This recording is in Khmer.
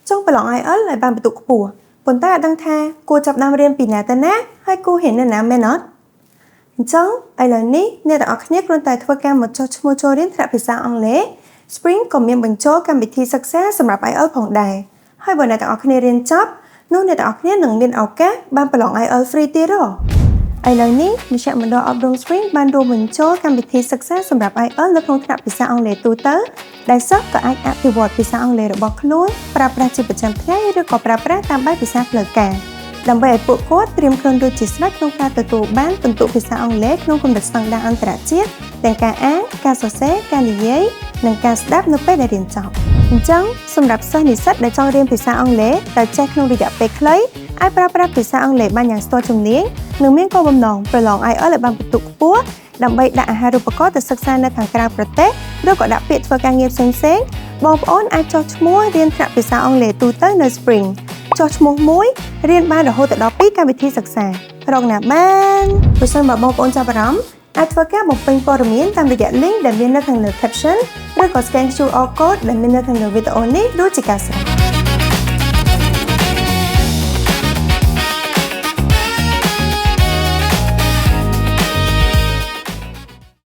ចង់ប្រឡង IELTS ឲ្យបានពិន្ទុខ្ពស់ប៉ុន្តែអត់ដឹងថាគួរចាប់ផ្ដើមរៀនពីណាទៅណាហើយគួររៀននៅណាមែនអត់អញ្ចឹងឥឡូវនេះអ្នកទាំងអស់គ្នាគ្រាន់តែធ្វើការមកចុះឈ្មោះចូលរៀនថ្នាក់ភាសាអង់គ្លេស Spring ក៏មានបញ្ចូលកម្មវិធីសិក្សាសម្រាប់ IELTS ផងដែរហើយបើអ្នកទាំងអស់គ្នារៀនចប់នោះអ្នកទាំងអស់គ្នានឹងមានឱកាសបានប្រឡង IELTS free ទៀតហ៎ឥឡូវនេះមជ្ឈមណ្ឌលអប់រំ Spring បានរួមបញ្ចូលកម្មវិធីសិក្សាសម្រាប់ IELTS នៅក្នុងថ្នាក់ភាសាអង់គ្លេសទូទៅដែលសិស្សក៏អាចអភិវឌ្ឍភាសាអង់គ្លេសរបស់ខ្លួនប្រើប្រាស់ជាប្រចាំថ្ងៃឬក៏ប្រើប្រាស់តាមបែបភាសាផ្លូវការដើម្បីឲ្យពួកគាត់ត្រៀមខ្លួនរួចជាស្រេចក្នុងការទទួលបានពិន្ទុភាសាអង់គ្លេសក្នុងកម្រិតស្តង់ដារអន្តរជាតិទាំងការអាន ការសរសេរ ការនិយាយ និងការស្ដាប់នៅពេលដែលរៀនចប់អញ្ចឹងសម្រាប់សិស្សនិស្សិតដែលចង់រៀនភាសាអង់គ្លេសតែចេះក្នុងរយៈពេលខ្លីអាចប្រើប្រាស់ភាសាអង់គ្លេសបានយ៉ាងស្ទាត់ជំនាញនិងមានគោលបំណងប្រឡង IELTS ឲ្យបានពិន្ទុខ្ពស់ដើម្បីដាក់អាហារូបករណ៍ទៅសិក្សានៅខាងក្រៅប្រទេសឬក៏ដាក់ពាក្យធ្វើការងារផ្សេងៗបងប្អូនអាចចុះឈ្មោះរៀនថ្នាក់ភាសាអង់គ្លេសទូទៅនៅ Spring ចុះឈ្មោះមួយរៀនបានរហូតដល់2កម្មវិធីសិក្សារកណាបានប្រសិនបើបងប្អូនចាប់អារម្មណ៍អាចធ្វើការបំពេញព័ត៌មានតាមរយៈ link ដែលមាននៅខាងលើ caption ឬក៏ scan QR code ដែលមាននៅខាងលើវីដេអូនេះរួចជាការស្រេច។